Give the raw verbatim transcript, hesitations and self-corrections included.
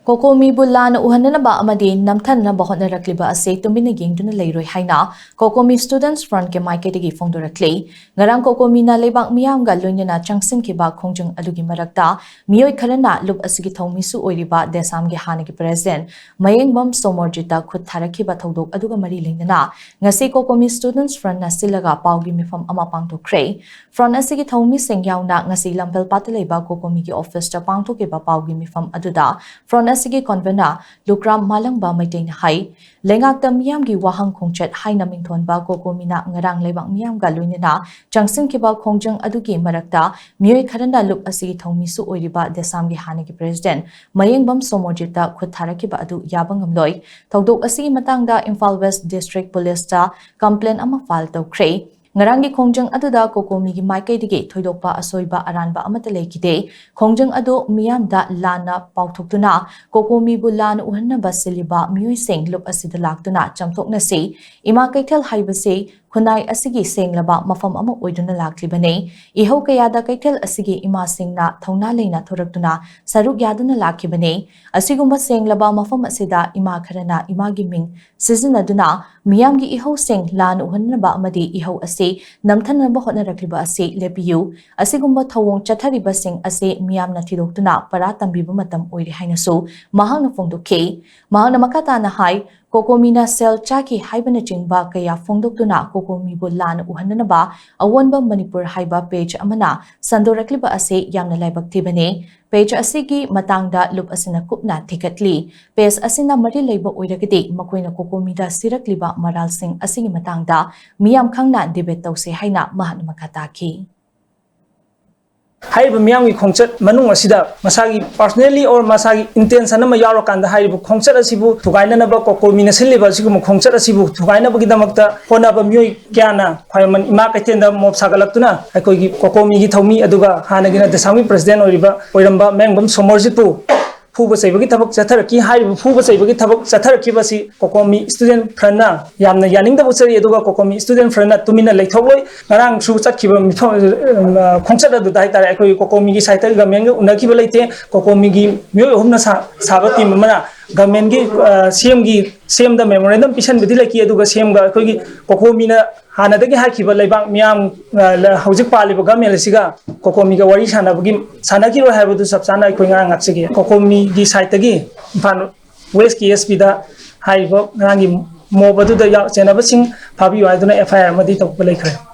ꯀꯣꯀꯣꯃꯤꯕꯨ ꯂꯥꯟꯅ ꯎꯍꯟꯅꯅꯕ ꯑꯃꯗꯤ ꯅꯝꯊꯅꯅꯕ ꯍꯣꯠꯅꯔꯛꯂꯤꯕ ꯑꯁꯤ ꯇꯨꯃꯤꯟꯅ ꯌꯦꯡꯗꯨꯅ ꯂꯩꯔꯣꯏ ꯍꯥꯏꯅ ꯀꯣꯀꯣꯃꯤ Students Front ꯀꯤ ꯃꯥꯏꯀꯩꯗꯒꯤ ꯐꯣꯡꯗꯣꯔꯛꯂꯤ꯫ ꯉꯔꯥꯡ ꯀꯣꯀꯣꯃꯤꯅ ꯂꯩꯕꯥꯛ ꯃꯤꯌꯥꯝꯒ ꯂꯣꯏꯅꯅ ꯆꯪꯁꯤꯟꯈꯤꯕ ꯈꯣꯡꯖꯪ ꯑꯗꯨꯒꯤ ꯃꯔꯛꯇ ꯃꯤꯑꯣꯏ ꯈꯔꯅ ꯂꯨꯞ ꯑꯁꯤꯒꯤ ꯊꯧꯃꯤꯁꯨ ꯑꯣꯏꯔꯤꯕ ꯗꯦꯁꯥꯝꯒꯤ ꯍꯥꯟꯅꯒꯤ President ꯃꯌꯦꯡꯕꯝ ꯁꯣꯃꯣꯔꯖꯤꯠꯇ ꯈꯨꯠ ꯊꯥꯔꯛꯈꯤꯕ ꯊꯧꯗꯣꯛ ꯑꯗꯨꯒ ꯃꯔꯤ ꯂꯩꯅꯅ ꯉꯁꯤ ꯀꯣꯀꯣꯃꯤ Students Front ꯅ ꯁꯤꯜꯂꯒ ꯄꯥꯎꯒꯤ ꯃꯤꯐꯝ ꯑꯃ ꯄꯥꯡꯊꯣꯛꯈ꯭ꯔꯦ꯫ Front ꯑꯁꯤꯒꯤ ꯊꯧꯃꯤꯁꯤꯡ ꯌꯥꯎꯅ ꯉꯁꯤ ꯂꯝꯐꯦꯜꯄꯥꯠꯇ ꯂꯩꯕ ꯀꯣꯀꯣꯃꯤꯒꯤ office ꯇ ꯄꯥꯡꯊꯣꯛꯈꯤꯕ ꯄꯥꯎꯒꯤ ꯃꯤꯐꯝ ꯑꯗꯨꯗ Front ꯑꯁꯤꯒꯤ convener ꯂꯨꯀ꯭ꯔꯥꯝ ꯃꯥꯂꯪꯕ ꯃꯩꯇꯩꯅ ꯍꯥꯏ, ꯂꯩꯉꯥꯛꯇ ꯃꯤꯌꯥꯝꯒꯤ ꯋꯥꯍꯪ ꯈꯣꯡꯆꯠ ꯍꯥꯏꯅ ꯃꯤꯡꯊꯣꯟꯕ ꯀꯣꯀꯣꯃꯤꯅ ꯉꯔꯥꯡ ꯂꯩꯕꯥꯛ ꯃꯤꯌꯥꯝꯒ ꯂꯣꯏꯅꯅ ꯆꯪꯁꯤꯟꯈꯤꯕ ꯈꯣꯡꯖꯪ ꯑꯗꯨꯒꯤ ꯃꯔꯛꯇ ꯃꯤꯑꯣꯏ ꯈꯔꯅ ꯂꯨꯞ ꯑꯁꯤꯒꯤ ꯊꯧꯃꯤꯁꯨ ꯑꯣꯏꯔꯤꯕ ꯗꯦꯁꯥꯝꯒꯤ ꯍꯥꯟꯅꯒꯤ President ꯃꯌꯦꯡꯕꯝ ꯁꯣꯃꯣꯔꯖꯤꯠꯇ ꯈꯨꯠ ꯊꯥꯔꯛꯈꯤꯕ ꯑꯗꯨ ꯌꯥꯕ ꯉꯝꯂꯣꯏ꯫ ꯊꯧꯗꯣꯛ ꯑꯁꯤꯒꯤ ꯃꯇꯥꯡꯗ Imphal West District Police ꯇ complaint ꯑꯃ file ꯇꯧꯈ꯭ꯔꯦ꯫ ꯉꯔꯥꯡꯒꯤ ꯈꯣꯡꯖꯪ ꯑꯗꯨꯗ ꯀꯣꯀꯣꯃꯤꯒꯤ ꯃꯥꯏꯀꯩꯗꯒꯤ ꯊꯣꯏꯗꯣꯛꯄ ꯑꯁꯣꯏꯕ ꯑꯔꯥꯟꯕ ꯑꯃꯠꯇ ꯂꯩꯈꯤꯗꯦ꯫ ꯈꯣꯡꯖꯪ ꯑꯗꯨ ꯃꯤꯌꯥꯝꯗ ꯂꯥꯟꯅ ꯄꯥꯎꯊꯣꯛꯇꯨꯅ ꯀꯣꯀꯣꯃꯤꯕꯨ ꯂꯥꯟꯅ ꯎꯍꯟꯅꯕ ꯁꯤꯜꯂꯤꯕ ꯃꯤꯑꯣꯏꯁꯤꯡ ꯂꯨꯞ ꯑꯁꯤꯗ ꯂꯥꯛꯇꯨꯅ ꯆꯥꯝꯊꯣꯛꯅꯁꯤ꯫ ꯏꯃꯥ ꯀꯩꯊꯦꯜ ꯍꯥꯏꯕꯁꯤ ꯈꯨꯟꯅꯥꯏ ꯑꯁꯤꯒꯤ ꯁꯦꯡꯂꯕ ꯃꯐꯝ ꯑꯃ ꯑꯣꯏꯗꯨꯅ ꯂꯥꯛꯂꯤꯕꯅꯤ꯫ ꯏꯍꯧ ꯀꯌꯥꯗ ꯀꯩꯊꯦꯜ ꯑꯁꯤꯒꯤ ꯏꯃꯥꯁꯤꯡꯅ ꯊꯧꯅꯥ ꯂꯩꯅ ꯊꯣꯔꯛꯇꯨꯅ ꯁꯔꯨꯛ ꯌꯥꯗꯨꯅ ꯂꯥꯛꯈꯤꯕꯅꯤ꯫ ꯑꯁꯤꯒꯨꯝꯕ ꯁꯦꯡꯂꯕ ꯃꯐꯝ ꯑꯁꯤꯗ ꯏꯃꯥ ꯈꯔꯅ ꯏꯃꯥꯒꯤ ꯃꯤꯡ ꯁꯤꯖꯤꯟꯅꯗꯨꯅ ꯃꯤꯌꯥꯝꯒꯤ ꯏꯍꯧꯁꯤꯡ ꯂꯥꯟꯅ ꯎꯍꯟꯅꯕ ꯑꯃꯗꯤ ꯏꯍꯧ ꯑꯁꯤ ꯅꯝꯊꯅꯕ ꯍꯣꯠꯅꯔꯛꯂꯤꯕ ꯑꯁꯤ ꯂꯦꯞꯄꯤꯌꯨ꯫ ꯑꯁꯤꯒꯨꯝꯕ ꯊꯧꯑꯣꯡ ꯆꯠꯊꯔꯤꯕꯁꯤꯡ ꯑꯁꯤ ꯃꯤꯌꯥꯝꯅ ꯊꯤꯗꯣꯛꯇꯨꯅ ꯄꯔꯥ ꯇꯝꯕꯤꯕ ꯃꯇꯝ ꯑꯣꯏꯔꯦ ꯍꯥꯏꯅꯁꯨ ꯃꯍꯥꯛꯅ ꯐꯣꯡꯗꯣꯛꯈꯤ꯫ ꯃꯍꯥꯛꯅ ꯃꯈꯥ ꯇꯥꯅ ꯍꯥꯏ, ꯀꯣꯀꯣꯃꯤꯅ ꯁꯦꯜ ꯆꯥꯈꯤ ꯍꯥꯏꯕꯅꯆꯤꯡꯕ ꯀꯌꯥ ꯐꯣꯡꯗꯣꯛꯇꯨꯅ ꯀꯣꯀꯣꯃꯤꯕꯨ ꯂꯥꯟꯅ ꯎꯍꯟꯅꯅꯕ ꯑꯑꯣꯟꯕ ꯃꯅꯤꯄꯨꯔ ꯍꯥꯏꯕ page ꯑꯃꯅ ꯁꯟꯗꯣꯔꯛꯂꯤꯕ ꯑꯁꯤ ꯌꯥꯝꯅ ꯂꯥꯏꯕꯛ ꯊꯤꯕꯅꯤ꯫ Page ꯑꯁꯤꯒꯤ ꯃꯇꯥꯡꯗ ꯂꯨꯞ ꯑꯁꯤꯅ ꯀꯨꯞꯅ ꯊꯤꯒꯠꯂꯤ꯫ Page ꯑꯁꯤꯅ ꯃꯔꯤ ꯂꯩꯕ ꯑꯣꯏꯔꯒꯗꯤ ꯃꯈꯣꯏꯅ ꯀꯣꯀꯣꯃꯤꯗ ꯁꯤꯔꯛꯂꯤꯕ ꯃꯔꯥꯜꯁꯤꯡ ꯑꯁꯤꯒꯤ ꯃꯇꯥꯡꯗ ꯃꯤꯌꯥꯝ ꯈꯪꯅ debate ꯇꯧꯁꯦ ꯍꯥꯏꯅ ꯃꯍꯥꯛꯅ ꯃꯈꯥ ꯇꯥꯈꯤ꯫ ꯍꯥꯏꯔꯤꯕ ꯃꯤꯌꯥꯝꯒꯤ ꯈꯣꯡꯆꯠ ꯃꯅꯨꯡ ꯑꯁꯤꯗ ꯃꯁꯥꯒꯤ personally or ꯃꯁꯥꯒꯤ intention ꯑꯃ ꯌꯥꯎꯔꯀꯥꯟꯗ ꯍꯥꯏꯔꯤꯕ ꯈꯣꯡꯆꯠ ꯑꯁꯤꯕꯨ ꯊꯨꯒꯥꯏꯅꯅꯕ ꯀꯣꯀꯣꯃꯤꯅ ꯁꯤꯜꯂꯤꯕ ꯑꯁꯤꯒꯨꯝꯕ ꯈꯣꯡꯆꯠ ꯑꯁꯤꯕꯨ ꯊꯨꯒꯥꯏꯅꯕꯒꯤꯗꯃꯛꯇ ꯍꯣꯠꯅꯕ ꯃꯤꯑꯣꯏ ꯀꯌꯥꯅ ꯈ꯭ꯋꯥꯏꯔꯝꯕꯟ ꯏꯃꯥ ꯀꯩꯊꯦꯜꯗ mob ꯁꯥꯒꯠꯂꯛꯇꯨꯅ ꯑꯩꯈꯣꯏꯒꯤ ꯀꯣꯀꯣꯃꯤꯒꯤ ꯊꯧꯃꯤ ꯑꯗꯨꯒ ꯍꯥꯟꯅꯒꯤꯅ ꯗꯦꯁꯥꯝꯒꯤ President ꯑꯣꯏꯔꯤꯕ, ꯑꯣꯏꯔꯝꯕ ꯃꯌꯥꯡꯕꯝ ꯁꯣꯃꯣꯔꯖꯤꯠꯄꯨ ꯐꯨꯕ ꯆꯩꯕꯒꯤ ꯊꯕꯛ ꯆꯠꯊꯔꯛꯈꯤ꯫ ꯍꯥꯏꯔꯤꯕ ꯐꯨꯕ ꯆꯩꯕꯒꯤ ꯊꯕꯛ ꯆꯠꯊꯔꯛꯈꯤꯕ ꯑꯁꯤ ꯀꯣꯀꯣꯃꯤ ꯁ꯭ꯇꯨꯗꯦꯟ ꯐ꯭ꯔꯟꯅ ꯌꯥꯝꯅ ꯌꯥꯅꯤꯡꯗꯕ ꯎꯠꯆꯔꯤ, ꯑꯗꯨꯒ ꯀꯣꯀꯣꯃꯤ ꯁ꯭ꯇꯨꯗꯦꯟ ꯐ꯭ꯔꯟꯅ ꯇꯨꯃꯤꯟꯅ ꯂꯩꯊꯣꯛꯂꯣꯏ꯫ ꯉꯔꯥꯡꯁꯨ ꯆꯠꯈꯤꯕ ꯃꯤꯐꯝ, ꯑ, ꯈꯣꯡꯆꯠ ꯑꯗꯨꯗ ꯍꯥꯏꯇꯥꯔꯦ, ꯑꯩꯈꯣꯏ ꯀꯣꯀꯣꯃꯤꯒꯤ ꯁꯥꯏꯠꯇꯒꯤ ꯒꯃꯦꯟꯒ ꯎꯅꯈꯤꯕ ꯂꯩꯇꯦ꯫ ꯀꯣꯀꯣꯃꯤꯒꯤ ꯃꯤꯑꯣꯏ ꯑꯍꯨꯝꯅ ꯁꯥ-, ꯁꯥꯕ ꯇꯤꯝ ꯑꯃꯅ ꯒꯃꯦꯟꯒꯤ, ꯑ, ꯁꯤ ꯑꯦꯝꯒꯤ, ꯁꯤ ꯑꯦꯝꯗ ꯃꯦꯃꯣꯔꯦꯟꯗꯝ ꯄꯤꯁꯟꯕꯗꯤ ꯂꯩꯈꯤ, ꯑꯗꯨꯒ ꯁꯤ ꯑꯦꯝꯒ ꯑꯩꯈꯣꯏꯒꯤ ꯀꯣꯀꯣꯃꯤꯅ ꯍꯥꯟꯅꯗꯒꯤ ꯍꯥꯏꯈꯤꯕ ꯂꯩꯕꯥꯛ ꯃꯤꯌꯥꯝ, ꯑ, ꯂ-, ꯍꯧꯖꯤꯛ ꯄꯥꯜꯂꯤꯕ ꯒꯃꯦꯟ ꯑꯁꯤꯒ ꯀꯣꯀꯣꯃꯤꯒ ꯋꯥꯔꯤ ꯁꯥꯟꯅꯕꯒꯤ, ꯁꯥꯟꯅꯈꯤꯔꯣꯏ ꯍꯥꯏꯕꯗꯨ ꯆꯞ ꯆꯥꯅ ꯑꯩꯈꯣꯏ ꯉꯔꯥꯡ ꯉꯥꯛꯆꯈꯤ꯫ ꯀꯣꯀꯣꯃꯤꯒꯤ ꯁꯥꯏꯠꯇꯒꯤ ꯏꯝꯐꯥꯜ ꯋꯦꯁꯀꯤ ꯑꯦꯁ ꯄꯤꯗ ꯍꯥꯏꯔꯤꯕ ꯉꯔꯥꯡꯒꯤ ꯃꯣꯕ ꯑꯗꯨꯗ ꯌꯥꯎ-, ꯆꯦꯟꯅꯕꯁꯤꯡ ꯐꯥꯕꯤꯌꯨ ꯍꯥꯏꯗꯨꯅ ꯑꯦꯐ ꯑꯥꯏ ꯑꯥꯔ ꯑꯃꯗꯤ ꯇꯧꯕ ꯂꯩꯈ꯭ꯔꯦ꯫